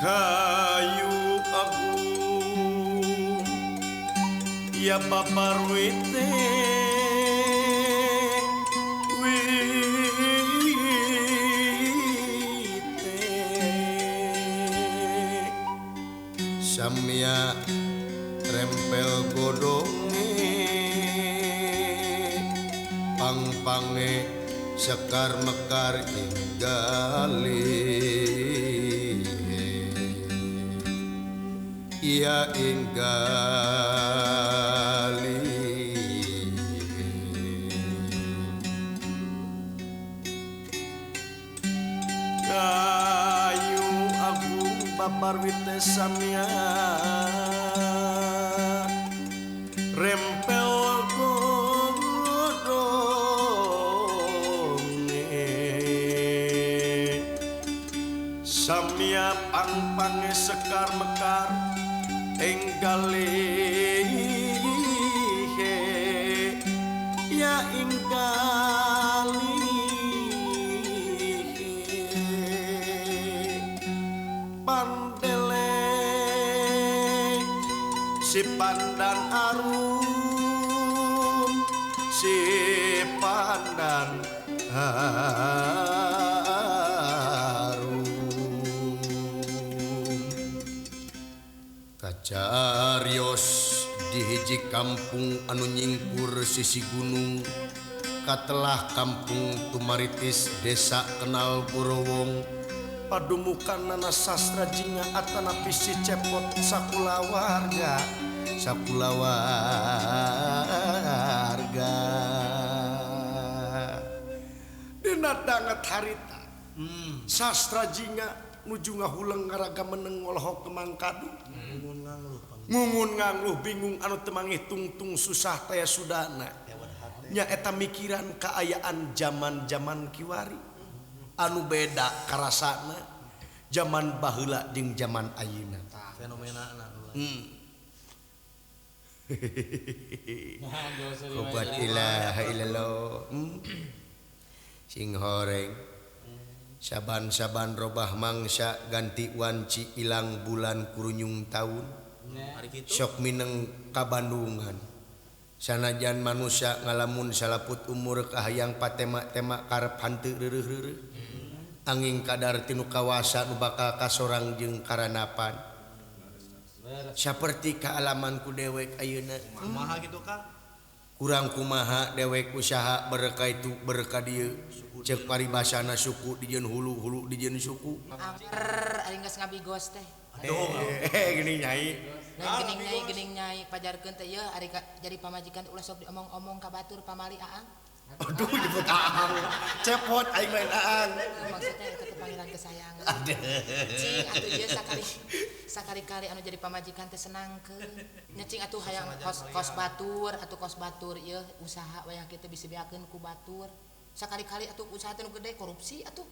Kayu agung ya babarwite wite Samya rempel godonge pang-pange sekar mekar inggali ia inggali kayu agung babarwite samya rempel godonge samya pang-pange sekar mekar enggalihe ya enggalihe pandele si pandan arum si pandan arum Kacarios di hiji kampung anu nyingkur sisi gunung katelah kampung Tumaritis desa Kenal Borowong padumukan nana sastra jinga atanapi si cepot sakulawarga sakulawarga dina danget harita sastra jinga nuju ngahuleng ngaraga meneng ngolohok kemangkadu ngungun ngangluh bingung anu teu mangih tungtung susah taya sudana nya eta mikiran kaayaan zaman-zaman kiwari anu beda karasana zaman baheula jeung zaman ayeuna fenomena Obat ilaha illallah sing horeng saban-saban robah mangsa ganti wanci ilang bulan kurunyung taun sok mineng kabandungan sanajan manusia ngalamun salaput umur kahayang patema-tema karep hanteu reureuh-reureuh angin kadar tinu kawasa nu bakal kasorang jeung karanapan saperti kaalaman ku dewek ayeuna kumaha kitu Kang kurang kumaha dewek usaha berkah itu berkah dieu cek paribasana suku dijieun hulu hulu dijieun suku angker ari geus ngabigos teh geuning nyai geuning nyai geuning nyai pajarkeun teh ieu ari jadi pamajikan ulah sok diomong-omong ka batur pamali aang. Aduh nyebut aang cepot aing lain aang maksudnya eta teh pangeran kesayangan cing atuh ieu sakali-kali anu jadi pamajikan teh senangkeun nya cing atuh hayang kos batur atuh kos batur ieu usaha wayah kitu bisi beakeun ku batur sakali-kali atuh usaha teh nu gede korupsi atuh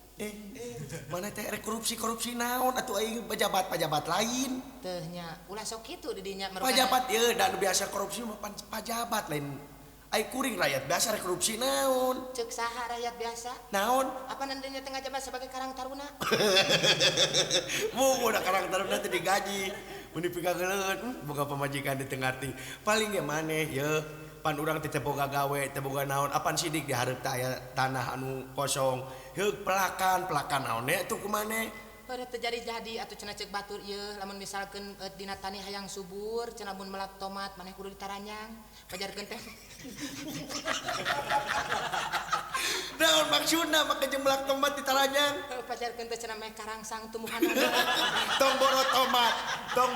mana teh rek korupsi naon atuh aing pejabat-pejabat lain teh nya ulah sok kitu di dinya merupakan pajabat ieu da nu biasa korupsi mah pajabat lain ai kuring rakyat biasa rek korupsi naon ceuk saha rakyat biasa naon apa nandinya teh ngajabat sebagai karang taruna bu udah karang taruna teh digaji mun dipikageuleun boga pamajikan di teu ngarti paling ge maneh ye pan urang teh boga gawe teh boga naon apan sidik di hareup teh aya tanah anu kosong heuk pelakan naon atuh ku maneh heuh teu jadi-jadi atuh cenah ceuk batur ieu lamun misalkeun dina tani hayang subur cenah mun melak tomat maneh kudu ditaranyang pajarkeun teh naon maksudna make jeung melak tomat ditaranyang pajarkeun teh cenah meh karangsang tumbuhanana tong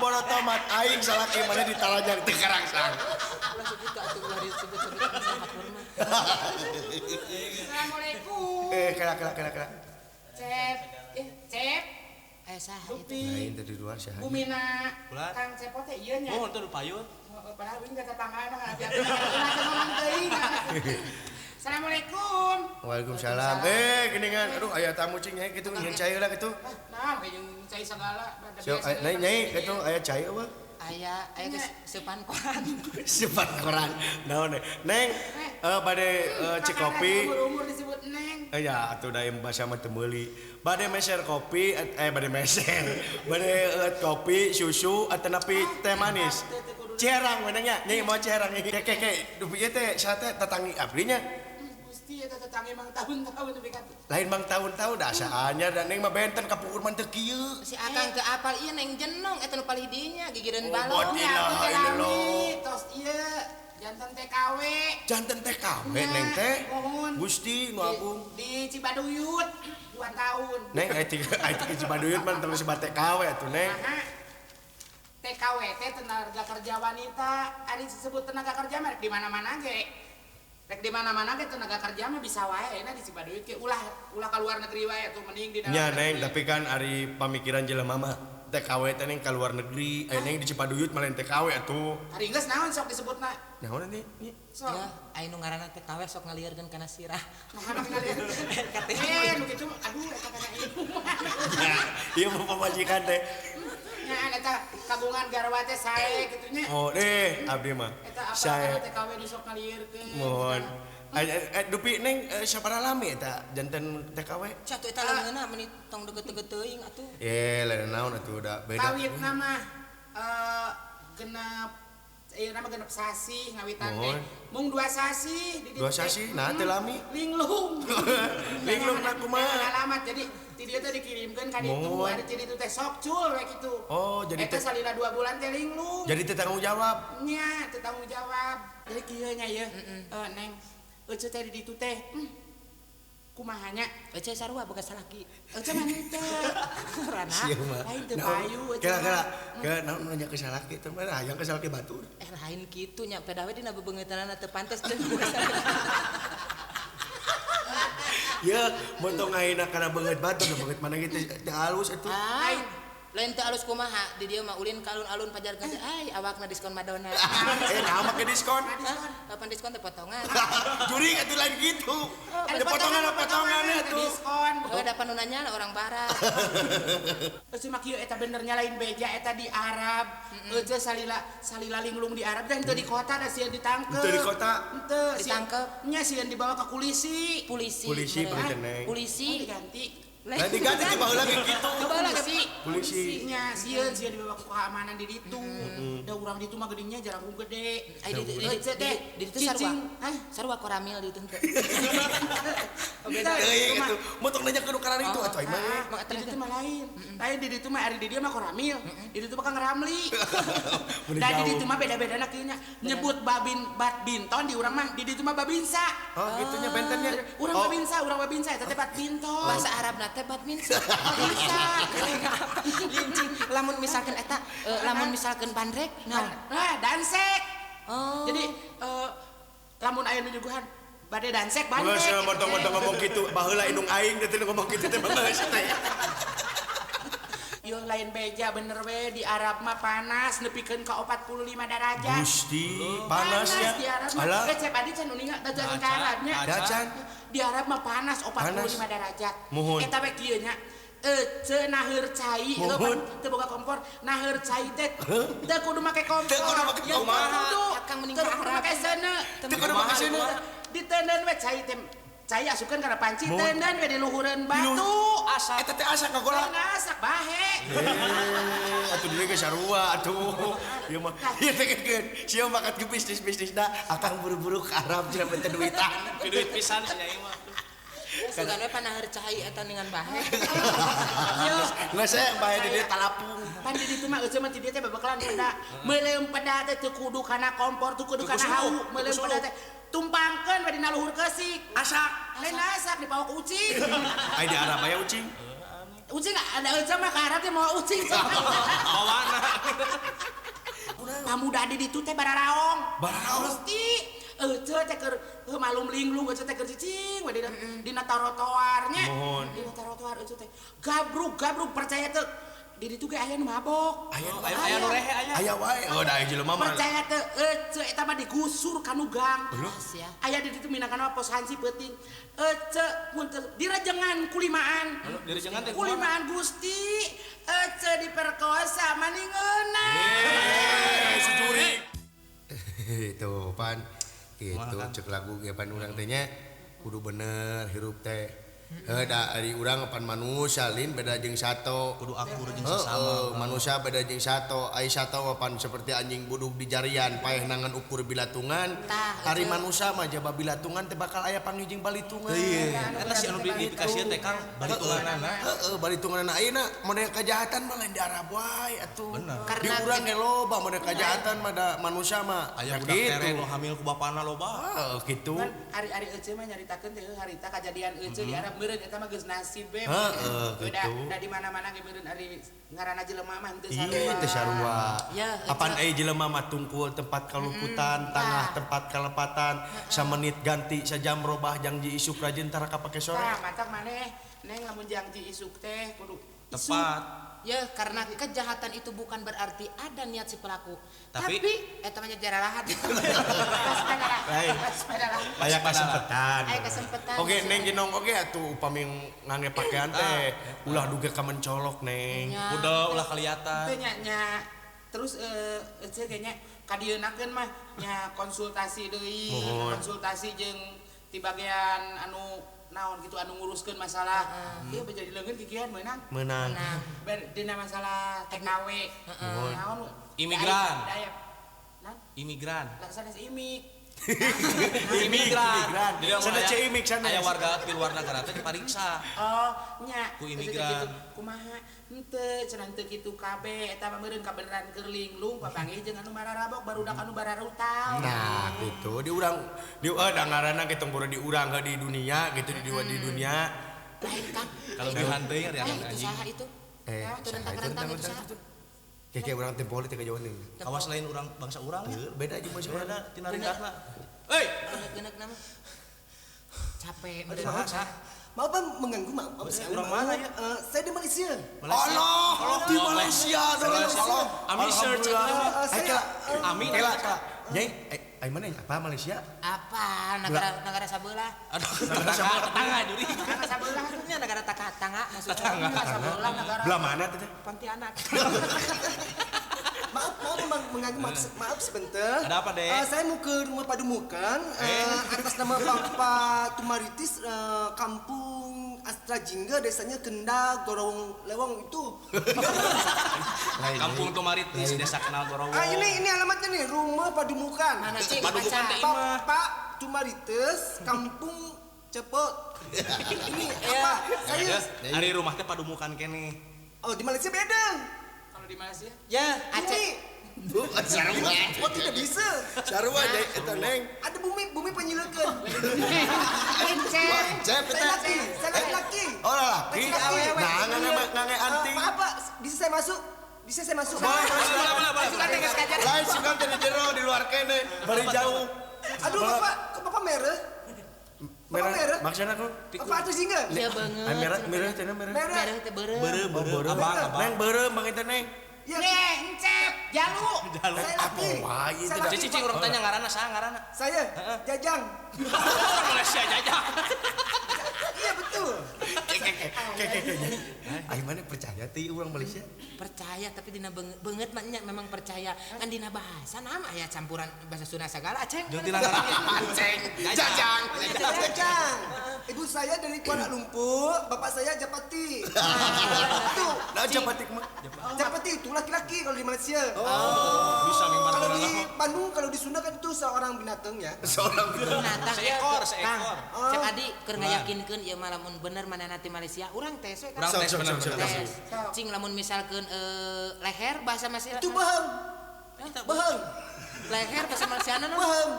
boro tomat aing salaki maneh ditaranyang teu karangsang ulah segitu atuh ulah disebut-sebut sahatur mah. Assalamualaikum. Kela. Cep. Cep. Aya saha itu? Lain tadi luar saha. Bumina. Kang Cepot teh ieu nya. Oh, teu payun. Heeh, padahal uing tetangga mah teuing. Assalamualaikum. Waalaikumsalam. Geuningan. Aduh, aya tamu cing nyai kitu nyeun cai heula kitu. Nah, jeung cai sagala. Sok nyai kitu aya cai eueuh. Aya geus seupan koran. Seupan koran. Naon Neng, bade cikopi. Umur disebut Neng. Ya atuh da basa mah teu meuli. Bade meser kopi bade meser. Bade kopi, susu atanapi teh manis. Ciherang menangnya, nyai mau ciherang keke dupi teh sate tatangi abdinya. Gusti eta tatangi mang tahun-tahun nepi ka. Lain mang tahun-tahun da asa anyar da neng mah benten kapungkur mah teu kieu. Si akang teu apal ieu neng jenong eta nu palih dinya gigireun balong. Tos ieu janten TKW. Janten TKW neng teh. Gusti nu agung di Cibaduyut 2 tahun. Neng aya ti Cibaduyut mah tong sebat TKW atuh neng. TKW teh tenaga kerja wanita, ari disebut tenaga kerja mah rek di mana-mana ge. Rek di mana-mana ge tenaga kerja mah bisa wae na di Cibaduyut ge ulah ulah ka luar negeri wae atuh mending di dalam. Nya neng, tapi kan ari pamikiran jelema mah TKW teh neng ka luar negeri, aya neng di Cibaduyut mah lain TKW atuh. Ari geus naon sok disebutna? Naon ini? Sok. Ya, aya nu ngaranna TKW sok ngalieurkeun kana sirah. Nah, ngalieurkeun. Nu kitu aduh eta kana ieu. Ieu mah pamajikan teh. Nya eta kagungan garwa teh sae kitu nya. Oh, deh abdi mah. Eta apa TKW nu sok ngalieurkeun. Mohon. Dupi neng sabaraha lami eta janten TKW? Catu eta leungeunna meni tong deukeut-deukeut teuing atuh. Lain naon atuh da beda. Kawitna mah genep ieu nama genep sasi ngawitan teh. Mung 2 sasi di 2 sasi nah teu lami. Linglung. Linglung na kumaha? Alamat jadi ti dieu teh dikirimkeun ka ditu, ari ti ditu teh sok cul we kitu. Oh, jadi eta salila 2 bulan teh linglung. Jadi teh tanggung jawab. Nya, teh tanggung jawab. Jadi kieu nya ieu. Neng, euceu teh di ditu teh. Kumaha nya? Euceu sarua boga salaki. Euceu mah henteu. Rana. Lain teu payu euceu. Kela kela naon nanya ke salaki teh mah hayang ke salaki batur. Lain kitu nya pedah we dina bebeungeutanana teu pantes teh boga salaki. Ya, montong ayeuna kana beungeut batur, beungeut mana gitu teu halus atuh. Lain teu alus kumaha, di dieu mah ulin ka alun-alun pajarkeun teh, ai awakna diskon Madonna. Naon make diskon? Kapan diskon teh potongan. Jurig atuh lain kitu. Ada potongan-potongan atuh. Diskon. Heuh da panu nanya orang barat. Euceu mah kieu eta bener nya lain beja eta di Arab. Euceu salila salila linglung di Arab dan teu di kota da sieun ditangkep. Teu di kota. Henteu ditangkep. Nya sieun dibawa ke polisi. Polisi. Polisi neng. Polisi diganti. Lah diganti di baheula ge kitu. Polisi. Polisinya sieun sieun dibawa ke keamanan di ditu. Da urang ditu mah geuning nya jarang gede. Ai di ditu sarua. Sarua koramil di ditu henteu. Teuing atuh. Montong nanya ke nu kararitu atuh ai mah. Di ditu mah lain. Lain di ditu mah ari di dieu mah koramil. Di ditu mah Kang Ramli. Da di ditu mah beda-bedana kieu nya. Nyebut babin badminton di urang mah di ditu mah babinsa. Oh kitu nya bentennya. Urang babinsa eta teh badminton. Bahasa Arabna teh badminton. Bisa. Lincing lamun misalkan eta lamun misalkan bandrek nah dansek. Oh. Jadi lamun aya nu nyuguhan bade dansek bandrek. Geus montong-montong ngomong kitu baheula indung aing teh ngomong kitu teh geus teh. Yo lain beja bener we di Arab mah panas nepikeun ka 45 derajat. Gusti, panasnya. Di Arab mah cep adi can uninga da can ka Arabnya. Dacan. Di Arab mah panas 45 derajat. Eta we kieu nya. Ece naheur cai teu boga kompor, naheur cai teh teu kudu make kompor. Teu kudu make kompor. Akang mending ka Arab. Make seuneu. Teu kudu make seuneu. Diteundeun we cai teh. Cai asupkeun kana panci teundeun we di luhureun batu. Asak. Eta teh asak kagolak. Asak bahe. Atuh deui ge sarua atuh. Ieu mah ieu teh keun. Sia makat ke bisnis-bisnisna akang buru-buru ka Arab cenah benten duitan. Duit pisan sia ieu mah. Sugan we panaheur cai eta dengan bahe. Geus saya bahe di dieu talapung. Pan di ditu mah euceu mah ti dieu teh babakalan peda. Meuleum peda teh teu kudu kana kompor, teu kudu kana hawu, meuleum peda teh tumpangkeun we dina luhur keusik. Asak. Lain asak dibawa ke ucing. Ai di Arab aya ucing. Ucing ada euceu mah ka Arab teh mawa ucing. Mawana. Pamuda di ditu teh bararaong. Bararaong. Gusti. Euceu teh keur malum linglung euceu teh keur cicing we dina trotoar nya. Dina trotoar euceu teh gabrug-gabrug percaya teu. Di ditu ge aya nu mabok. Aya nu rehe aya. Aya wae. Oh da jelema mah. Percaya teu euceu eta mah digusur ka nu gang. Aya di ditu minangkana pos hansi peuting. Euceu mun direjengan kulimaan. Direjengan teh kulimaan Gusti. Euceu diperkosa maningeuna. Si jurig. Tuh pan. Gitu cek lagu ge pan urang teh nya. Kudu bener hirup teh. Heuh da ari urang pan manusia lin beda jeung sato. Kudu akur jeung sesama. Manusia beda jeung sato. Ai sato mah pan seperti anjing buduk di jarian, paeh nangan ukur bilatungan. Ari manusia mah jaba bilatungan teh bakal aya panggih jeung balitungan. Iya. Eta si anu dikasieun teh Kang balitunganana. Heeh, balitunganana ayeuna model kejahatan mah lain di Arab wae atuh. Di urang ge loba model kejahatan mah da manusia mah. Aya budak tere nu hamil ku bapana loba. Heeh, kitu. Ari-ari euceu mah nyaritakeun teh harita kajadian euceu di Arab meureun eta mah geus nasib be. Heeh, kitu. Da di mana-mana ge meureun ari ngaranna jelema mah henteu sarua. Iya, teu sarua. Apan euy jelema mah tungkul tempat kaluputan, tangah tempat kalepatan, samenit ganti sajam robah jangji isuk rajin tara kapake sore. Tah, matak maneh neng lamun jangji isuk teh kudu tepat. Ya, karena kejahatan itu bukan berarti ada niat si pelaku. Tapi eta mah jararahat. Aya kasempetan. Aya kasempetan. Oke, Neng Jenong oge atuh upami ngangge pakaian teh ulah duga ka mencolok, Neng. Udah ulah kelihatan. Teu nya terus euceu ge nya kadieunakeun mah nya konsultasi deui, konsultasi jeung ti bagian anu naon gitu anu nguruskeun masalah ieu jadi leungeun kikian meunang. Meunang. Dina masalah TKW. Naon imigran. Imigran. Laksana imik. Imigran. Sanes imik sanes. Aya warga di luar negara teh dipariksa. Oh, nya. Ku imigran. Kumaha? Henteu cenah henteu kitu kabeh eta mah meureun kabeneran keur linglung papanggih jeung anu mararabok barudak anu bararutal. Nah, gitu. Di urang di da ngaranna ge tong boro di urang di dunia gitu di dunia. Lain Kang. Kalau bihan teuing ari anjing. Saha itu? Itu rentang-rentang itu saha? Kayak urang tempo teh kajauhan deui. Kawas lain urang bangsa urang nya. Beda jeung bangsa urang tina ringkasna. Euy, genek nama. Capek Maaf Bang, mengganggu maaf sekali. Orang mana ya? Saya di Malaysia. Allah, di Malaysia. Allah. Ami search. Amin. Kela, Nyai, ai mana apa Malaysia? Apa negara negara sabelah? Aduh, negara sabelah tetangga juri. Negara sabelah nya negara tetangga maksudnya. Tetangga sabelah negara. Belah mana teh? Pontianak. Maaf, mengganggu, maaf sebentar. Ada apa, Dek? Saya mau ke rumah Pademukan atas nama Bapak Tumaritis, Kampung Astra Jingga, desanya Kenda, Gorowong, Lewong itu. Kampung Tumaritis, Desa Kenal Gorowong. Ini alamatnya nih, rumah Pademukan. Mana cing? Pademukan teh imah. Pak Tumaritis, Kampung Cepot. Ini apa? Saya ari rumah teh Pademukan keneh. Oh, di Malaysia beda. Kalau di Malaysia? Ya, Aceh. Bu, sarua. Oh, tidak bisa. Sarua eta Neng. Ada bumi penyilekeun. Encep, saya laki-laki. Oh, laki. Nah, ngange anting. Maaf, Pak, bisa saya masuk? Bisa saya masuk? Boleh, boleh. Lain sugan teh di jero di luar kene, bari jauh. Aduh, Bapak, kok Bapak merah? Bapak merah? Maksudna ku? Bapak atuh jingga? Iya banget. Merah, merah teh merah. Merah teh beureum. Beureum, abang, abang. Neng beureum bang eta Neng. Ya. Neng, Encep, Jalu. Saya laki. Cicing urang tanya ngaranna saha ngaranna? Saya Jajang. Orang Malaysia Jajang. Iya betul. Ai mana percaya teh urang Malaysia? Percaya tapi dina beungeut mah nya memang percaya. Ngan dina bahasa nama aya campuran bahasa Sunda sagala aceng. Jeung tina ngaranna Aceng. Jajang. Jajang. Ibu saya dari Kuala Lumpur, bapak saya Japati. Itu. Nah Japati kumaha? Japati itu laki-laki kalau di Malaysia. Oh. Bisa mingbar. Kalau di Bandung, kalau di Sunda kan itu seorang binatang ya. Seorang binatang. Seekor, seekor. Cek Adi keur ngayakinkeun ieu mah lamun bener manehna ti Malaysia, urang tes we kan. Urang tes bener. Cing lamun misalkeun leher bahasa Malaysia. Itu bohong. Bohong. Leher bahasa Malaysia naon? Bohong.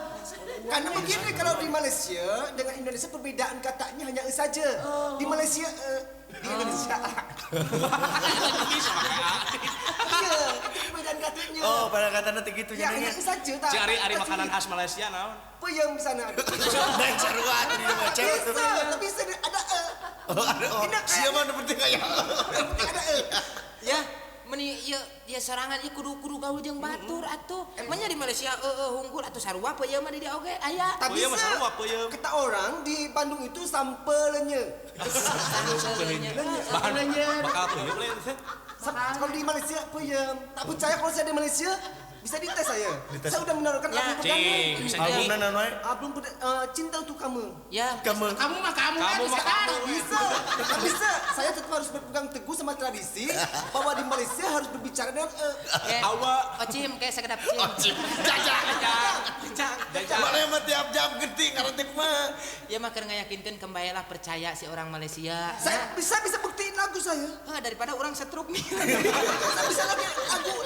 Karena begini, kalau di Malaysia dengan Indonesia perbedaan katanya hanya e saja. Di Malaysia di Indonesia A. Iya, itu perbedaan katanya. Oh, pada kata nanti gitu ya. Hanya e saja. Cik ari makanan khas Malaysia naon? Peyem di sana. Neng sarua di Malaysia. Bisa, tapi ada e. Oh, ada o. Siapa nu penting aya. Penting ada e. Ya. Meni ieu ya sorangan ieu kudu gaul jeung batur atuh. Manya di Malaysia hungkul atuh sarua peuyeum mah di dieu oge aya. Tapi sarua peuyeum. Kata orang di Bandung itu sampelenya. Sampelenya. Bakal peuyeum lain teh. Kalau di Malaysia peyem. Tak percaya kalau saya di Malaysia bisa dites saya. Saya udah menaruhkan album perdana. Album album Cinta Untuk Kamu. Ya. Kamu. Kamu mah kamu kan sekarang. Bisa. Tak bisa. Saya tetap harus berpegang teguh sama tradisi bahwa di Malaysia harus berbicara dengan awak. Ocim kayak sekedap cim. Ocim. Jajang. Jajang. Mana mah tiap jam gede ngarep mah. Ya mah keur ngayakinkeun kembalilah percaya si orang Malaysia. Saya bisa buktiin lagu saya. Hah, daripada orang setruk nih. Saya bisa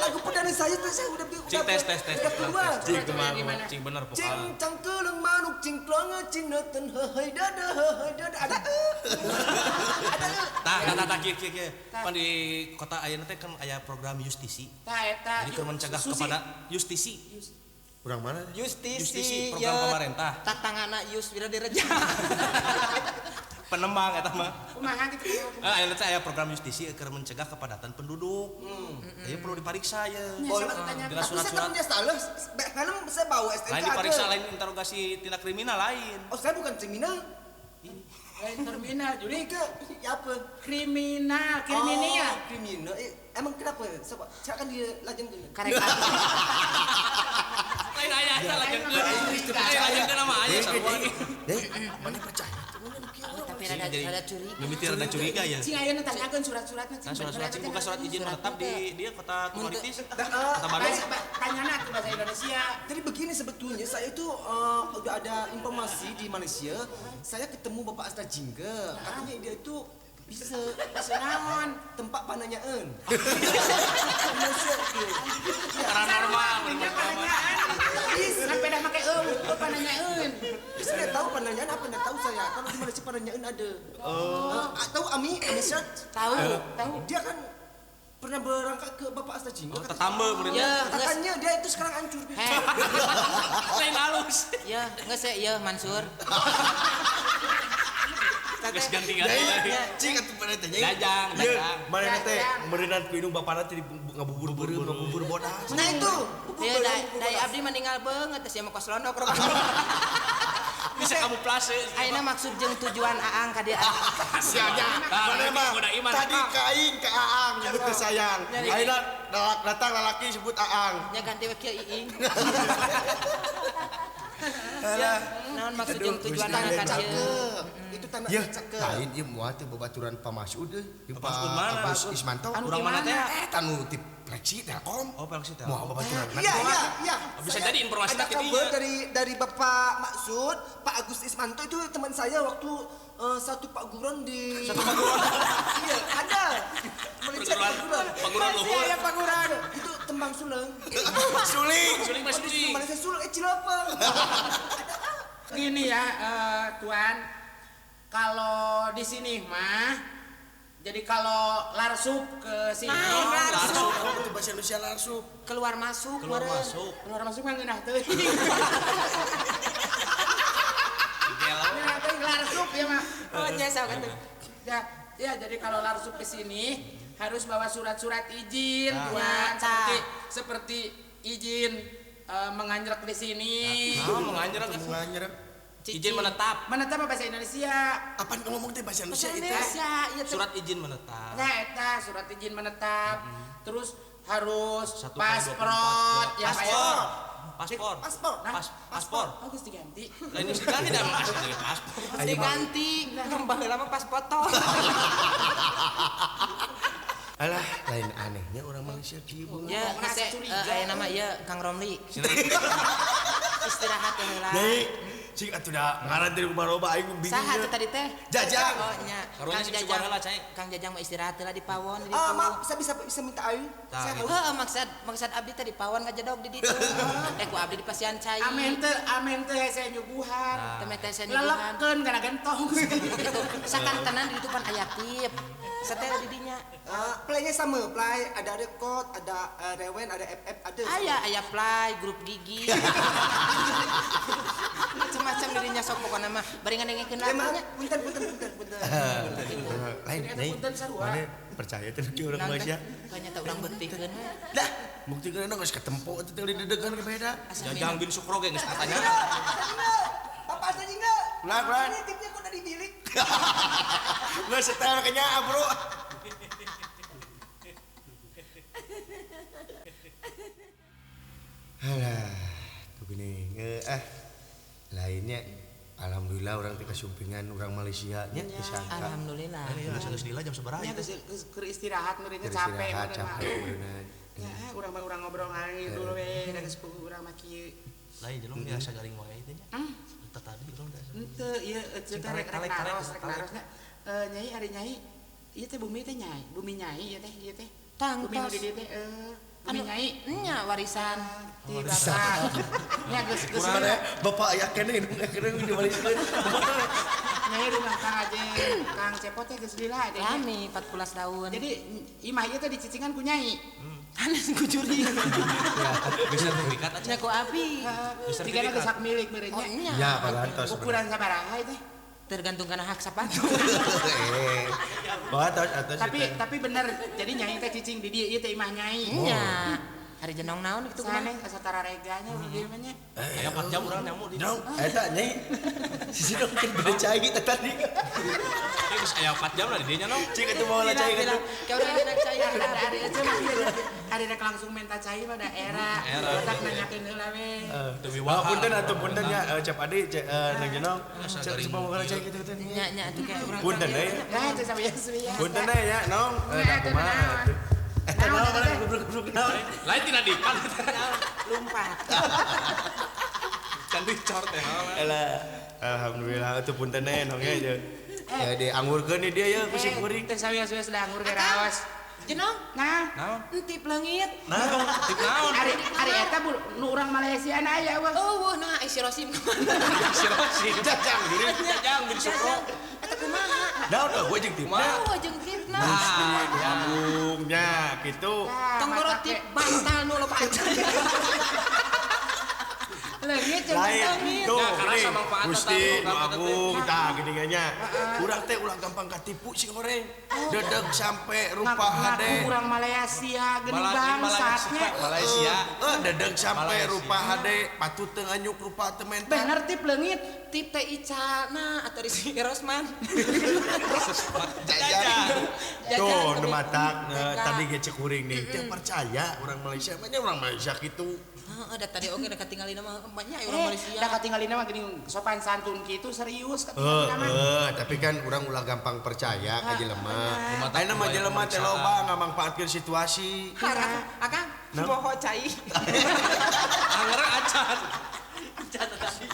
lagu perdana saya tuh saya udah tes. Cing cing bener pokoknya. Cing cangkeleng manuk cing klonge cing neten hehei dada hehei dada ada. Ada. Tah tah kieu kieu. Pan di kota ayeuna teh kan aya program justisi. Tah eta. Jadi keur mencegah kepada justisi. Urang mana? Justisi program pemerintah. Tatangana Yus Wira Direja. Penembang eta mah. Kumaha kitu? Ayeuna teh aya program justisi keur mencegah kepadatan penduduk. Ieu perlu dipariksa ye. Dina surat-surat. Saya salah, helm saya bawa STNK. Lain dipariksa, lain interogasi tindak kriminal lain. Oh, saya bukan kriminal. Lain terminal, jadi ke apa? Kriminal, kriminal. Oh, kriminal. Emang kenapa? Silakan dia lajengkeun. Karek. Lain aya eta lajengkeun. Lain lajengkeun nama aya sarua. Mana percaya? Tapi rada curiga. Mimiti rada curiga ya. Cing ayeuna tanyakeun surat-suratna cing. Surat-surat cing buka surat izin menetap di dia kota Tumaritis. Kota Bandung. Tanyana tuh bahasa Indonesia. Jadi begini sebetulnya saya itu udah ada informasi di Malaysia. Saya ketemu Bapak Asta Jingga. Katanya dia itu bisa naon tempat pananyaeun. Malaysia itu. Paranormal. Sampai dah make eueuh pananyaeun. Bisa nggak tahu pananyaan apa nggak tahu saya. Kalau di Malaysia pananyaan ada. Oh. Tahu Ami Shirt? Tahu, tahu. Dia kan pernah berangkat ke Bapak Asta Jingga. Oh, tetamba ya, katanya dia itu sekarang hancur. Lain halus. Ya, nggak sih, ya Mansur. Geus ganti-ganti. Cing atuh pada teh. Dajang, dajang. Mana teh meureunnan ku indung bapana teh ngabubur beureum, ngabubur bodas. Nah itu. Ya dai abdi meninggal beungeut teh sia mah kos londok rupana. Bisa kamuflase. Ayeuna maksud jeung tujuan Aang ka dieu. Sianya. Mana mah tadi ka aing ka Aang nyebut teh sayang. Ayeuna datang lalaki sebut Aang. Nya ganti we kieu iing. Ya, naon maksud jeung tujuan Aang ka dieu? Itu tanah ya, cakep. Lain ieu moal teh babaturan Pak Masud euy. Pak Masud mana? Agus Ismanto. Urang mana teh? Tanu ti Flexi Telkom. Oh, Flexi Telkom. Moal babaturan. Iya, iya, iya. Bisa jadi informasi ada kabar dari Bapak Maksud, Pak Agus Ismanto itu teman saya waktu satu Pak Guron di Satu Pak Guron. Iya, ada. Malaysia Pak Guron. Pak Guron luhur. Iya, Pak Guron. Itu tembang suleng. Suling. Suling Mas Suling. Malaysia suleng cilapeng. Gini ya, Tuan. Kalau di sini mah, jadi kalau larsup ke sini, larsup. Itu bahasa Indonesia larsup. Keluar masuk, keluar masuk. Keluar masuk mah ngeunah teuing. Ngeunah teuing larsup ya mah. Oh, nya sok atuh. Ya, jadi kalau larsup ke sini harus bawa surat-surat izin, Tuan, seperti izin menganjrek di sini. Nah, menganjrek. Menganjrek. Izin menetap. Menetap apa bahasa Indonesia? Apaan ngomong teh bahasa Indonesia itu? Indonesia, surat izin menetap. Nah, eta surat izin menetap. Terus harus paspor, ya paspor. Paspor. Paspor. Paspor. Oh, geus diganti. Lain geus diganti da mah paspor. Diganti. Kembali lama pas foto. Alah, lain anehnya orang Malaysia kieu. Ya, geus aya nama ieu Kang Romli. Istirahat ya heula. Deui. Cing atuh da ngaran teh kumaha aing bingung. Saha tuh tadi teh? Jajang. Oh nya. Kang Jajang heula cai. Kang Jajang mah istirahat heula di pawon di ditu. Ah, maaf, saya bisa minta air. Saya heuh maksud abdi teh di pawon ngajedog di ditu. Teh ku abdi di pasian cai. Amen teh hese nyuguhan. Teh hese nyuguhan. Lelepkeun kana gentong. Gitu. Sakantenan di ditu pan aya tip. Setel di dinya. Playnya sama, play ada record, ada rewen, ada FF, ada. Aya play, grup gigi. Macam-macam dirinya sok pokokna mah bari ngadengkeun lagunya. Punten. Lain, lain. Mana percaya teh kieu urang Malaysia? Kayaknya teh urang beutikeun. Dah, buktikeun geus ketempo teh didedegan ke beda. Jajang bin Sukro ge geus katanya. Bapak Asta Jingga. Lah, ini tipnya kok dari bilik. Nggak setel kayaknya, bro. Alah, tuh gini lainnya alhamdulillah orang teh kasumpingan orang Malaysia nya disangka. Alhamdulillah. Ini asa geus lila jam sabaraha ieu teh? Keur istirahat meureun capek meureun. Ya, urang mah urang ngobrol ngalor dulu we da geus puguh urang mah kieu. Lain jelema biasa garing wae teh nya. Teu tadi urang teh. Henteu ieu teh rek naros rek narosna. Nyai ari nyai ieu teh bumi teh nyai, bumi nyai ieu teh ieu teh. Tangtos. Bumi nu di dieu teh bumi nyai nya warisan ti bapak. Nya geus geus bapak aya keneh nu diwariskeun. Nyai rumah Kang Ajeng, Kang Cepot teh geus lila teh. Lami 14 tahun. Jadi imah ieu teh dicicingan ku nyai. Hanes ku curi. Geus sertifikat aja nya ku abi. Jigana geus hak milik meureun nya. Nya parantos. Ukuran sabaraha ieu teh? Tergantung kana hak sapatu. Tapi bener, jadi nyai teh cicing di dieu ieu teh imah nyai. Nya. Hari jenong naon kitu kumaha? Sanes asa tarareganya di dieu mah nya. Aya 4 jam urang nyamu di dieu. Eta nyai. Sisi dong keur bade cai teh tadi. Geus aya 4 jam lah di dieu nya nong. Cik atuh bawa cai kitu. Ka urang enak cai ari aja mah ari rek langsung minta cai mah da era. Otak nanyakeun heula we. Punten atuh punten nya Cep Adi Neng Jenong. Cep bawa cai kitu teh. Nya nya atuh kayak urang. Punten deui. Nah, teu sabiasa. Punten deui nya Nong. Da kumaha atuh. Eta naon mana goblok-goblok naon? Lain tina dipan. Lumpat. Can dicor teh. Elah, alhamdulillah atuh punten we nong nya. Ya diangurkeun di dieu ya ku si kuring. Teh sawios-wios da anggur ge raos. Jenong? Nah, naon? Entip leungit. Naon? Tip naon? Ari ari eta nu urang Malaysia na aya eueuh. Eueuh nah si Rosim kumaha? Si Rosim. Jajang diri. Jajang diri sukro. Eta kumaha? Naon eueuh jeung tipna. Eueuh jeung tipna. Gusti agungnya kitu. Tenggoro tip bantal nu loba aja. Leungit jeung lain. Tuh, Gusti nu agung tah geuningan nya. Urang teh ulah gampang katipu sing goreng. Dedeg sampe rupa hade. Urang Malaysia geuning bangsatnya. Malaysia. Dedeg sampe rupa hade, patut teu nganyuk rupa teu menta. Bener tip leungit, tip teh Ica na atau si Rosman. Jajang. Tuh nu matak tadi ge cek kuring nih. Teu percaya urang Malaysia, mah nya urang Malaysia kitu. Heeh, da tadi oge da katingalina mah banyak urang Malaysia. Da katingalina mah geuning sopan santun kitu serius katingalina mah. Tapi kan urang ulah gampang percaya ka jelema. Ayeuna mah jelema teh loba ngamangpaatkeun situasi. Akang, poho cai. Angger acan. Acan tadi.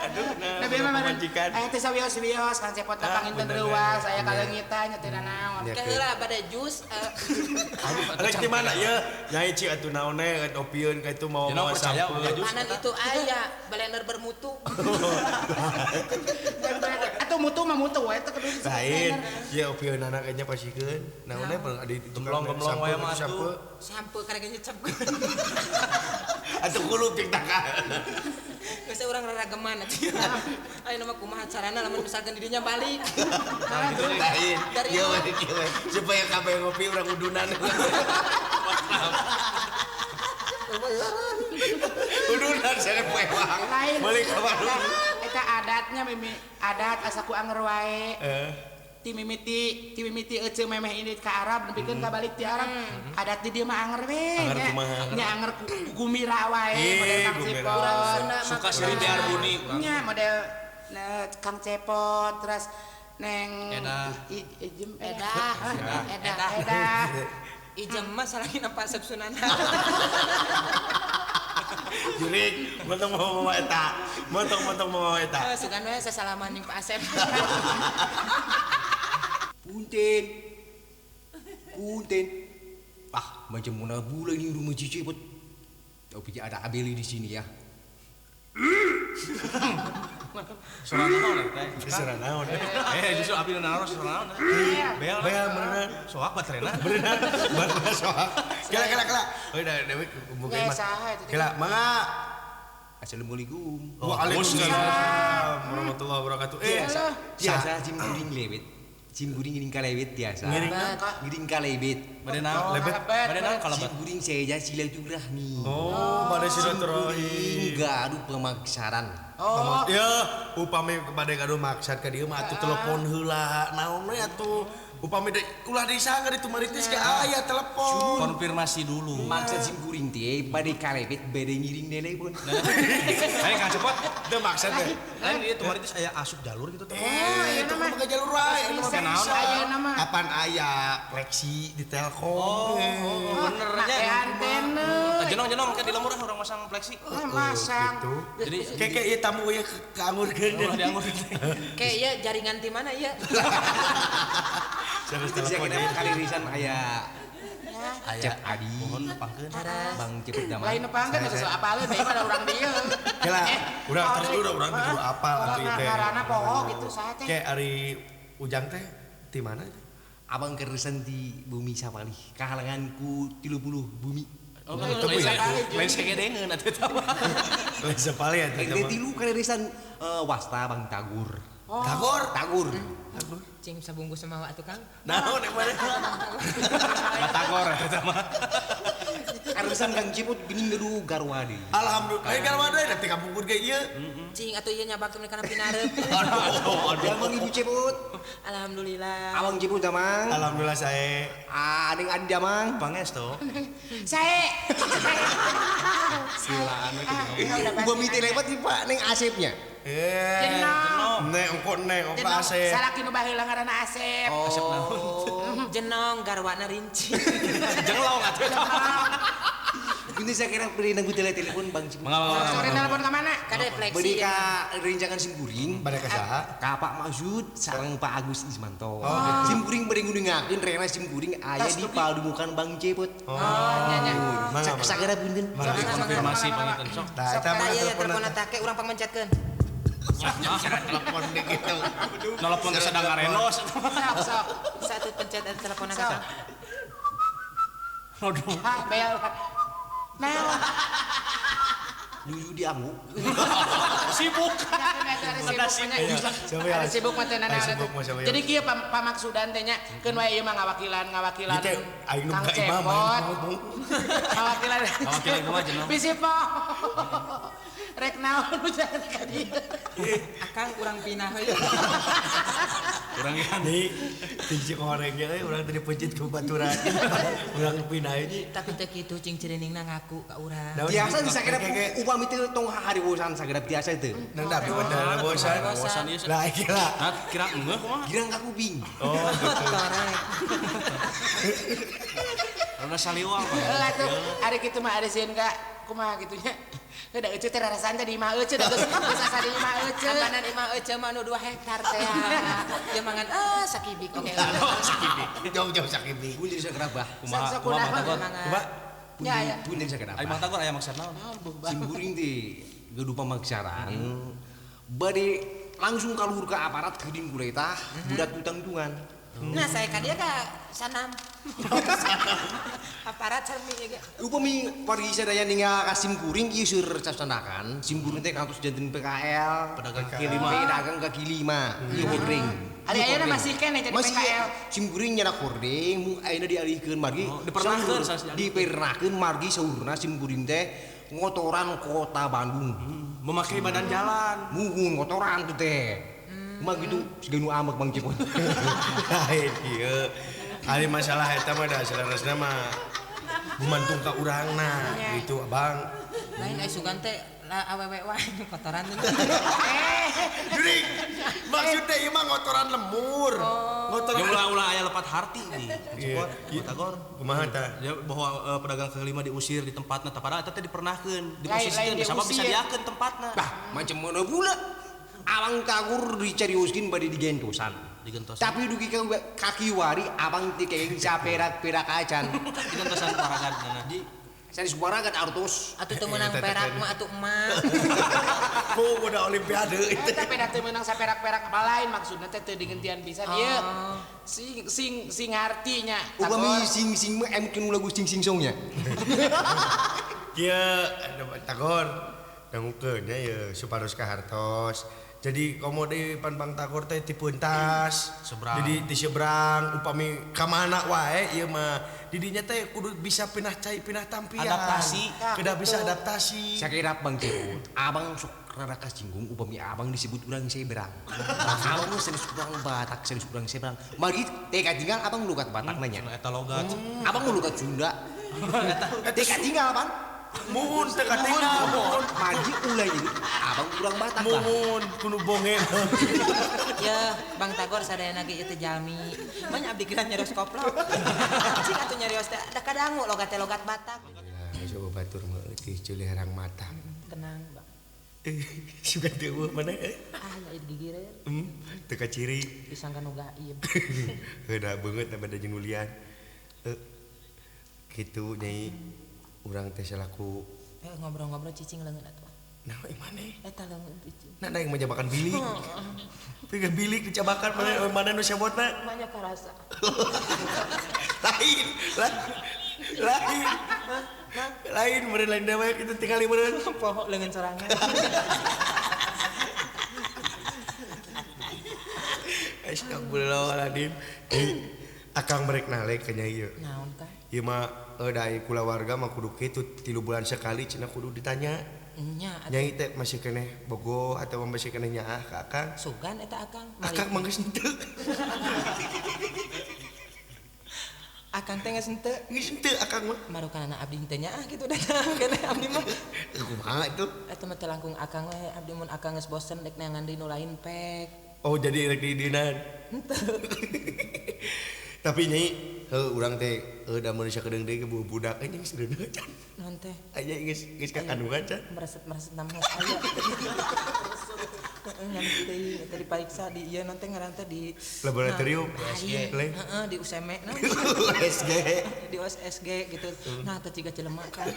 Aduh, nah, tapi mah majikan. Aya teh sawios-wios Kang Cepot ka panginten reuas, aya kaleungitan nya teu nanaon. Keheula bade jus. Rek di mana ye? Nyai ci atuh naon we opieun ka itu mau-mau sampe. Panan itu aya blender bermutu. Atuh mutu mah mutu we teh kudu disebut. Lain, ye opieunana kayaknya pasikeun. Naon we di gemblong-gemblong wae mah atuh. Sampe karek nyecep. Atuh kulup jeung taka. Geus urang rarageman atuh. Ayeuna mah kumaha carana lamun misalkan dirinya balik. Lain. Ieu we kieu we supaya kabeh ngopi urang udunan. Udunan sareng pewang. Balik ka warung. Eta adatnya mimi adat asa ku anger wae. Ti mimiti eceu memeh ini ka Arab nepikeun ka balik ti Arab. Adat di dieu mah anger we nya. Nya anger gumira wae model Kang Cepot. Suka seri biar buni urang. Nya model Kang Cepot terus Neng Ijem Edah. Ijem mah salahina Pak Asep Sunana. Jurik, montong mau eta. Montong mau eta. Sugan we sasalaman jeung Pak Asep. Punten. Punten. Ah, macam mana pula ini rumah Cici pun. Tapi ada Abeli di sini ya. Suara naon teh? Suara naon? Justru abi naros suara naon. Bel beneran. Soak baterena. Beneran. Baterena soak. Kela kela kela. Udah dewe buka mah. Kela mangga. Assalamualaikum. Waalaikumsalam warahmatullahi wabarakatuh. Biasa cim kuring lewet. Cim kuring ngiring kalebet biasa. Ngiring kalebet. Bade naon? Lebet. Bade naon kalebet? Cim kuring saya silaturahmi. Oh, bade silaturahmi. Gaduh pemaksaran. Oh. Ya, upami bade gaduh maksad ka dieu mah atuh telepon heula. Naon we atuh Upami deui ulah disangga di Tumaritis ge aya telepon. Konfirmasi dulu. Maksud sim kuring teh bade kalepet bade ngiring telepon. Ayo Kang Cepot. Teu maksud teh. Lain ieu Tumaritis aya asup jalur gitu teh. Eh, itu mah boga jalur wae. Ayeuna mah. Kapan aya flexi di Telkom. Oh, bener nya. Make antena. Jenong-jenong ke di lembur urang masang flexi. Masang. Jadi keke ieu tamu ieu kaangurkeun. Ulah diangurkeun. Ke ieu jaringan ti mana ieu? Terus telepon kali risan aya Cep Adi. Mohon nepangkeun. Bang Cepot Damang. Lain nepangkeun geus apaleun teh pada urang dieu. Kela, urang terus urang kudu apal atuh ieu teh. Ngaranna poho gitu saha teh. Ke ari Ujang teh ti mana? Abang keresan di bumi Sapalih, kahalangan ku 30 bumi. Oh, itu lain segedengeun atuh eta mah. Lain Sapalih atuh eta mah. Tilu keresan wasta Bang Tagur. Tagur? Tagur. Tagur. Cing sabungkus sama atuh Kang. Naon yang mana? Batagor eta mah. Karesan Kang Cepot geuning gaduh garwa deui. Alhamdulillah. Lain garwa deui da teh kapungkur ge ieu. Cing atuh ieu nyabakkeun kana pinareup. Aduh, Abang Ibu Cepot. Alhamdulillah. Abang Cepot damang. Alhamdulillah sae. Ah, ading adi damang. Pangestu. Sae. Silaan we kitu. Upami teh lewat di Pak Neng Asepnya. Eh, neng engko neng engko Asep. Salaki nu baheula ngaranna Asep. Asep naon? Jenong garwana rinci. Jenglong atuh. Ini saya kira beri nanggu telepon Bang Ciput. Sore telepon ke mana? Ka refleksi. Beri ka rencangan simkuring. Bade ka saha? Ka Pak Maksud sareng Pak Agus Ismanto. Simkuring bade ngudungakeun rena simkuring aya di palumukan Bang Cepot. Oh, nya nya. Sagara punten. Konfirmasi panginten sok. Tah eta mah telepon take urang pangmencetkeun. Telepon deh gitu. Telepon ke sedang ngarenos. Sok sok. Satu pencet telepon ka. Aduh. Ha, bel. Nah, Yuyu diamuk. Sibuk. Ada sibuk mah teh nana. Jadi kieu pamaksudan teh nya keun wae ieu mah ngawakilan Kang Cepot. Ngawakilan. Ngawakilan kumaha jeneng? Bisi po. Rek naon ujar ka dieu. Akang urang pinah we. Urang di tinggi korengnya euy urang teh dipencit ku baturan. Urang pinah euy. Tapi teh kitu cing ciriningna ngaku ka urang. Biasa disakira upami teh tong hariwosan sagara biasa teh. Nang tapi bener bosan. Bosan ieu. Lah iki lah. Nah, kira engeuh kumaha? Girang ka kuping. Oh, gitu. Rada saliwang. Heuh atuh ari kitu mah ari sieun ka kumaha kitu nya. Heuh da euceu teh rarasaan teh di imah euceu da geus asa di imah euceu. Apanan imah euceu mah nu 2 hektar teh. Ieu mangan sakibik oke. Sakibik. Jauh-jauh sakibik. Pun jadi sagara bah. Kumaha kumaha Bang Tagor? Kumaha? Ya ya. Pun jadi sagara. Ari Bang Tagor aya maksud naon? Simkuring teh gaduh pamaksaran. Bade langsung kaluhur ka aparat geuning kuretah budak tutang-tungan. Nah, saya ka dia ka sanam. Aparat sami ge. Upami wargi sadaya ninggal ka simkuring ieu seur sasanakan, simkuring teh kantos janten PKL, pedagang kaki lima. Pedagang kaki lima, ieu hordeng. Ari ayeuna masih keneh jadi PKL. Simkuring nyanak hordeng, mung ayeuna dialihkeun margi dipernahkeun, dipernahkeun margi saurna simkuring teh ngotoran kota Bandung. Memakai badan jalan. Muhun ngotoran tuh teh. Mah gitu siga nu amek Bang Cepot. Lain ieu. Ari masalah eta mah da saleresna mah gumantung ka urangna gitu Abang. Lain ai sugan teh awewe wae kotoran teh. Jurik. Maksudnya ieu mah ngotoran lemur. Ngotoran ulah-ulah aya lepat harti nih. Cepot, Bang Tagor. Kumaha tah? Ya bahwa pedagang kaki lima diusir di tempatna tah padahal eta teh dipernahkeun, diposisikeun sabab bisa diakeun tempatna. Bah, macam mana pula? Abang Tagur dicarioskeun bade digentosan. Digentosan. Tapi dugi ka kaki wari abang teh kenging saperak-perak acan. Digentosan paragan di sanes paragan artos. Atuh teu meunang perak mah atuh emas. Ku udah olimpiade itu. Tapi da teu meunang saperak-perak apa lain maksudna teh teu digentian pisan ieu. Sing sing sing artinya. Upami sing sing mah emkeun lagu sing sing songnya. Kieu Tagor dangukeun nya ieu supados kahartos. Jadi komo deui pan Bang Tagor teh ti peuntas, jadi di seberang upami ka mana wae ieu mah didinya teh kudu bisa pindah cai pindah tampian. Adaptasi. Kedah bisa adaptasi. Sakirap Bang Cepot, abang sok rada kasinggung upami abang disebut urang seberang. Abang mah sanes urang Batak, sanes urang seberang. Margi teh katinggal abang logat Batak nanya. Eta logat. Abang mau logat Sunda. Teh katinggal pan. Muhun teh katinggal. Margi ulah nyebut abang urang Batak lah. Muhun kudu bongen. Ya, Bang Tagor sadayana ge ieu teh jalmi. Manya abdi kira nyarios koplok. Cing atuh nyarios teh da kadangu logat teh logat Batak. Lah coba batur mah eueuh ceuli herang mata. Tenang, Bang. Sugan teu eueuh maneh euy. Ah, ya digigireun. Teu kaciri. Disangka nu gaib. Heuda beungeut na bada jeung nulian. Kitu Nyai urang teh salaku ngobrol-ngobrol cicing leungeun atuh. Nah, maneh? Eta leungeun cicing. Nah, da yang menjabakan bilik. Piga bilik dicabakan maneh mana nu sebotna? Banyak karasa. Lain, lain. Lain meureun lain dewek itu tingali meureun. Poho leungeun sorangan. Astagfirullahaladzim. Akang merek nalek ka Nyai ieu. Naon tah? Ieu mah da kulawarga mah kudu kitu 3 bulan sekali cenah kudu ditanya. Nya Nyai teh masih keneh bogoh atawa masih keneh nyaah ka akang? Sugan eta akang. Akang mah geus henteu. Akang teh geus henteu. Geus henteu akang mah. Marukanana abdi henteu nyaah kitu datang keneh abdi mah. Kumaha itu? Eta mah teh langkung akang we abdi mun akang geus bosen rek neangan deui nu lain pek. Oh jadi rek diidinan. Henteu. Tapi Nyai, heuh urang teh da mun sakedeung deui ke budak anjing sereuneuh can. Naon teh? Aya geus geus kakandungan can. Mereset-mereset nama aya. Heeh ngan teh eta dipariksa di ieu naon teh ngaran teh di laboratorium USG. Heeh di USM naon. USG. Di USG gitu. Nah teh ciga jelema kan.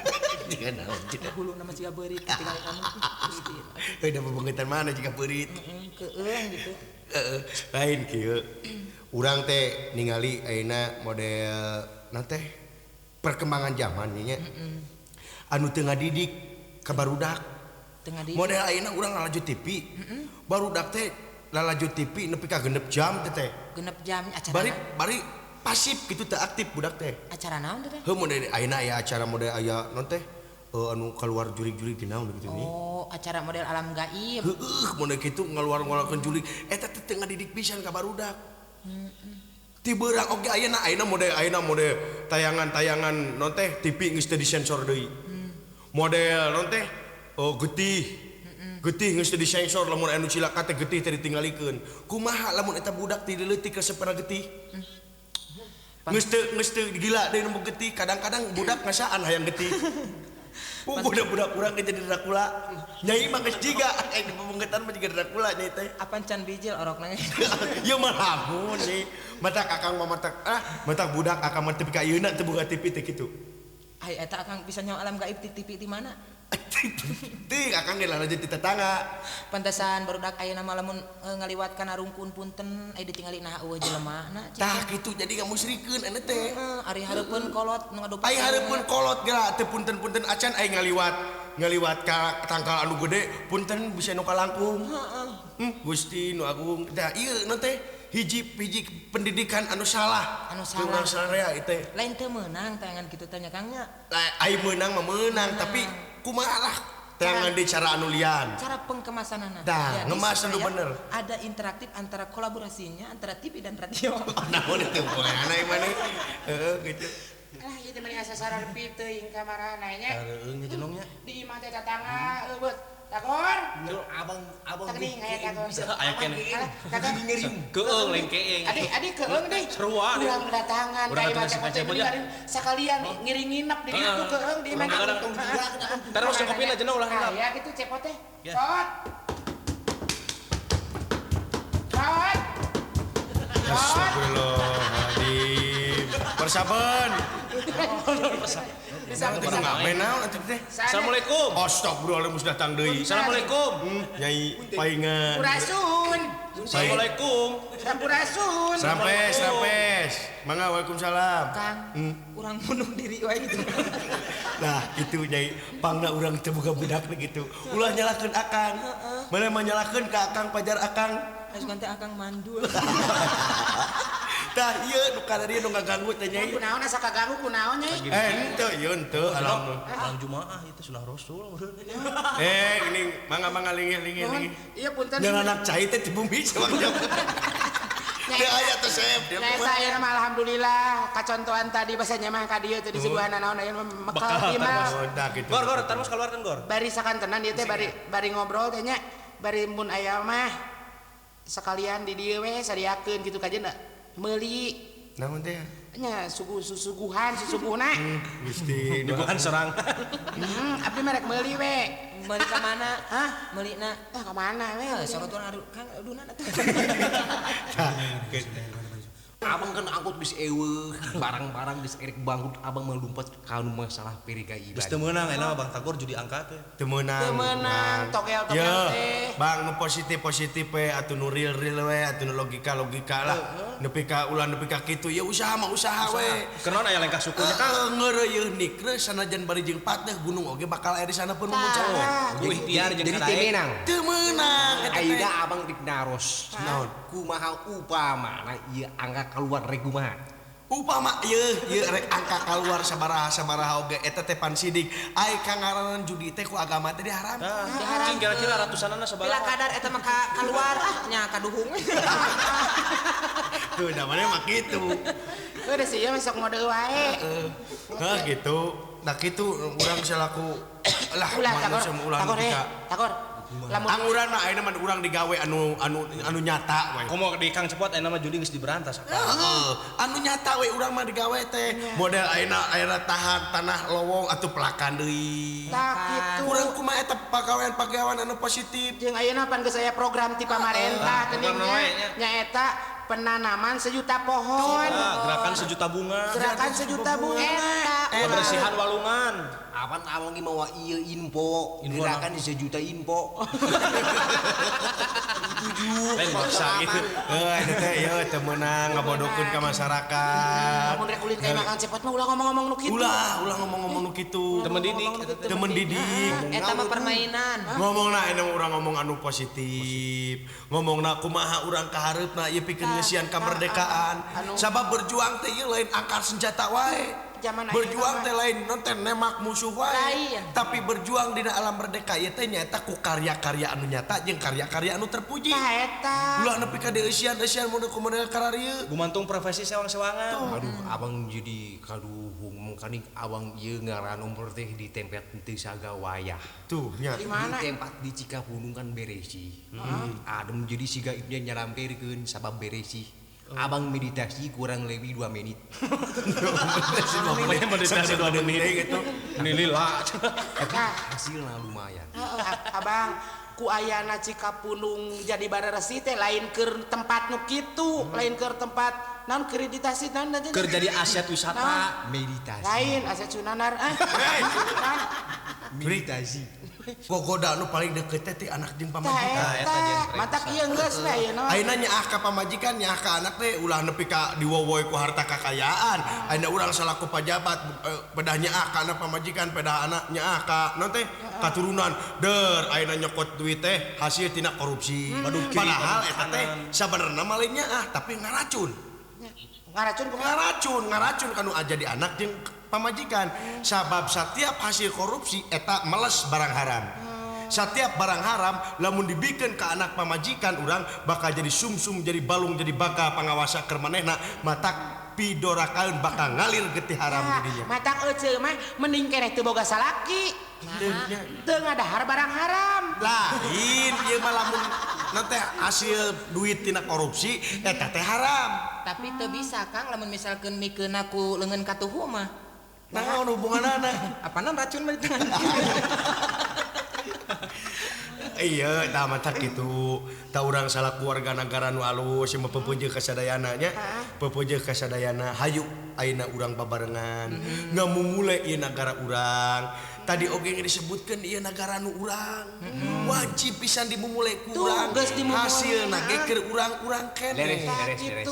Jiga naon jiga. Huluna mah ciga beurit tinggal kamu. Gusti. Heuh da bebengetan mana jiga beurit. Heeh keueung gitu. Heeh lain kieu. Urang teh ningali ayeuna model naon teh perkembangan zaman nya. Anu teu ngadidik ka barudak. Model ayeuna urang lalajo TV. Barudak teh lalajo TV nepi ka 6 jam teh teh. 6 jam acara. Bari bari pasif kitu teu aktif budak teh. Acara naon teh? Heuh model ayeuna aya acara model aya naon teh anu keluar jurig-jurig di naon kitu nih. Oh, acara model alam gaib. Heueuh model kitu ngaluar-ngaluarkeun jurig eta teh teu ngadidik pisan ka barudak. Ti beurang oge ayeuna ayeuna model tayangan-tayangan non teh TV geus teu disensor deui. Model non teh getih. Getih geus teu disensor lamun anu cilaka teh getih teh ditinggalikeun. Kumaha lamun eta budak ti leutik resepna getih? Geus teu gila deui nu getih, kadang-kadang budak ngasaan hayang getih. Budak-budak urang ge jadi Dracula. Nyai mah geus jiga, di pemungketan mah jiga Dracula nyai teh. Apan can bijil orokna ge. Ieu mah lamun sih. Matak akang mah matak matak budak akang mah tepi ka ieuna teu boga TV teh kitu. Ai eta akang bisa nyawa alam gaib ti TV ti mana? Teuing akang ge lalajo ti tetangga. Pantesan barudak ayeuna mah lamun ngaliwat kana rungkun punten aya ditingali naha eueuh jelemana. Tah kitu jadi ngamusrikeun anu teh. Heeh, ari hareupeun kolot nu ngadupa. Ai hareupeun kolot geura teu punten-punten acan ai ngaliwat ka tangkal anu gede punten bisa nu kalangkung. Heeh. Gusti nu agung. Tah ieu nu teh hiji pendidikan anu salah. Anu salah. Urang sararea ieu teh. Lain teu meunang tayangan kitu teh nya Kang nya. Ai meunang mah meunang tapi kumaha lah tayangan di cara anu lian. Cara pengkemasanana. Tah, ngemas anu bener. Ada interaktif antara kolaborasinya antara TV dan radio. Naon itu hubunganna ieu maneh? Heeh gitu. Lah ieu teh meni asa sararpi teuing ka marana nya. Hareueung nya jenongnya. Di imah teh tatangga eueuh. Tagor. Abang tagning aya tagor. Aya keneh. Tagor Keung lain keeng. Adik keung deui. Sarua deui. Urang datangan ka imah teh sakalian ngiring nginep di ditu keung di imah. Terus cekopina jenong ulah nginep. Aya kitu cepot teh. Tot. Tot. Astagfirullahaladzim. Persaben. Assalamualaikum. Astagfirullahaladzim geus datang deui. Assalamualaikum. Nyai paingan. Sampurasun. Assalamualaikum. Sampurasun. Rampes, rampes. Mangga waalaikumsalam. Kang, urang bunuh diri wae gitu. Nah, itu Nyai, pangna urang teu boga budak gitu. Ulah nyalahkeun akang. Mana mah nyalahkeun ka akang pajar akang. Asukan teh akang mandul. Tah ieu nu kada nu ngaganggu teh Nyai. Kunaon asa kaganggu kunaon Nyai? Henteu ieu henteu alhamdulillah. Malam Jumaah itu sunah Rasul. Geuning mangga-mangga lingih-lingih. Iya punten. Jangan anak cai teh di bumi sawang jauh. Teu aya teh sep. Nah, saya mah alhamdulillah kacontohan tadi bahasanya mah ka dieu teh disuguhan naon aya mekal ieu mah. Gor gor terus keluarkan gor. Bari sakantenan ieu teh bari ngobrol teh nya bari mun aya mah sekalian di dieu we sadiakeun kitu kajeun meuli. Naon teh? Nya suguhan susuguhna. Gusti, nyuguhan serang. Abdi mah rek meuli we. Meuli ka mana? Hah? Meulina. Ah ka mana we? Sok atuh adu kan adunan atuh. Abang kan angkut geus eueuh, barang-barang geus erek bangkrut, abang mah lumpat ka nu masalah perika ibadah. Geus teu meunang enak Bang Tagor judi angka teh. Teu meunang. Teu meunang togel-togel teh. Bang nu positif-positif we atuh nu real-real we atuh nu logika-logika lah. Nepi ka ulah nepi ka kitu ya usaha mah usaha we. Kenaon aya lengkah sukunya Kang. Ngeureuyeuh nikreus sanajan bari jeung pateh gunung oge bakal aya di sana pun memuncak. Ku ikhtiar jeung jadi teu meunang. Teu meunang eta teh. Ayeuna abang rek naros. Naon? Kumaha upamana ieu angka keluar rek kumaha? Upama ieu rek angka keluar sabaraha-sabaraha oge eta teh pan sidik. Ai ka ngaranan judi teh ku agama teh diharamkeun. Cing kira-kira ratusanana sabaraha? Bila kadar eta mah keluar ah nya kaduhung. Tuh namanya mah kitu. Udah sih ya masuk mode wae. Heeh gitu. Nah kitu urang salaku lah manusia ulah Tagor. Lamun anguran mah ayeuna mah urang digawe anu anu anu nyata we. Komo di Kang Cepot ayeuna mah judi geus diberantas. Heeh, anu nyata we urang mah digawe teh. Model ayeuna ayeuna tahan tanah lowong atuh pelakan deui. Tah kitu. Urang kumaha eta pagawean-pagawean anu positif. Jeung ayeuna pan geus aya program ti pamarentah geuning nyaeta penanaman 1 juta pohon. Gerakan 1 juta bunga. Gerakan 1 juta bunga. Kebersihan walungan. Apan abang ini mau iya info, gerakan 1 juta info. Tujuh. Lain maksa gitu. Eta teh ieu teu meunang ngabodokeun ka masyarakat. Lamun rek ulin ka Kang Cepot mah ulah ngomong-ngomong nu kitu. Ulah ngomong-ngomong nu kitu. Teu mendidik. Teu mendidik. Eta mah permainan. Ngomongna ayeuna urang ngomong anu positif. Ngomongna kumaha urang kahareupna ieu pikeun ngeusian kamerdekaan. Sabab berjuang teh ieu lain angkat senjata wae. Berjuang teh lain nonton nemak musuh wae, tapi berjuang dina alam merdeka ieu teh nyaeta ku karya-karya anu nyata jeung karya-karya anu terpuji. Tah eta. Ulah nepi ka dieusian-eusian mun kumaha kararieu. Gumantung profesi sewang-sewangan. Aduh, abang jadi kaduhung mangkaning abang ieu ngaranomor teh di tempat teu sagawayah. Tuh nya. Di mana? Di tempat di Cikapundung kan beresi. Adem jadi siga ibnya nyaramperkeun sabab beresi. Abang meditasi kurang lebih 2 menit. Meditasi 2 menit gitu. Ini lila. Tapi hasilnya lumayan. Abang, ku ayana Cikapundung jadi bareresi teh lain keur tempat nu kitu, lain keur tempat naon kreditasi naon keur jadi aset wisata. Meditasi. Lain aset Sunanar ah. Meditasi. Gogoda nu paling deket teh ti anak jeung pamajikan. Eta matak ieu geus we ayeuna. Ayeuna nyaah ka pamajikan, nyaah ka anak teh ulah nepi ka diwowoy ku harta kakayaan. Ayeuna urang salaku pajabat pedah nyaah ka anak pamajikan, pedah anak nyaah ka naon teh katurunan. Der ayeuna nyokot duit teh hasil tina korupsi. Padahal eta teh sabenerna mah lain nyaah tapi ngaracun. Ngaracun kumaha? Ngaracun kanu aja di anak jeung pamajikan. Sabab setiap hasil korupsi eta meles barang haram. Setiap barang haram lamun dibikeun ka anak pamajikan urang bakal jadi sumsum, jadi balung, jadi baka pangawasa keur manehna matak pidorakaeun bakal ngalir getih haram di dinya. Matak euceu mah mending keneh teu boga salaki. Teu ngadahar barang haram. Lain ieu mah lamun nanti hasil duit tina korupsi eta teh haram. Tapi teu bisa Kang lamun misalkeun mikeunna ku leungeun katuhu mah. Naon hubunganana? Apana racun mah di tangan. Iya, tah matak kitu. Tah urang salaku warga nagara nu alus ieu mah pepeujeuh ka sadayana nya. Pepeujeuh ka sadayana hayu ayeuna urang babarengan ngamumule ieu nagara urang. Tadi oge disebutkeun ieu nagara nu urang. Wajib pisan dimumule ku urang. Hasilna ge keur urang-urang keneh.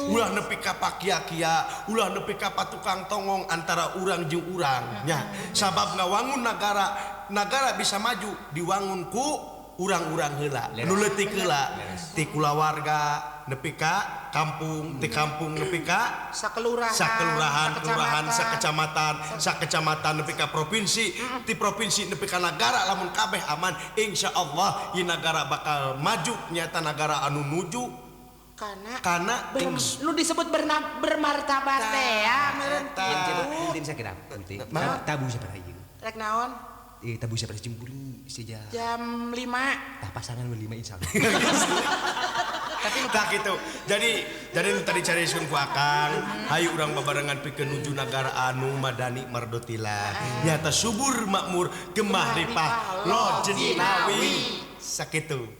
Ulah nepi ka pakia-kia, ulah nepi ka patukang tongong antara urang jeung urang nya. Sabab ngawangun nagara, nagara bisa maju diwangun ku urang-urang heula, nu leutik heula, ti kulawarga nepi ka kampung, ti kampung nepi ka Sakelurahan, sakelurahan, kelurahan, sakecamatan. sakecamatan, sakecamatan nepi ka provinsi, ti provinsi nepi ka nagara lamun kabeh aman, insya Allah ieu nagara bakal maju nyata nagara anu nuju Kana kana nu disebut bermartabat teh ya meureun kitu. Punten sakira punten. Tabu sabaraha ieu? Rek naon? Tabu sabaraha cemburing seja. Jam 5. Tah pasangan we 5 insyaallah. Tapi tak gitu. Jadi nu tadi carisun ku akang, hayu urang babarengan pikeun nuju nagara anu madani mardotila. Nyata subur makmur gemah ripah lo jinawi. Sakitu.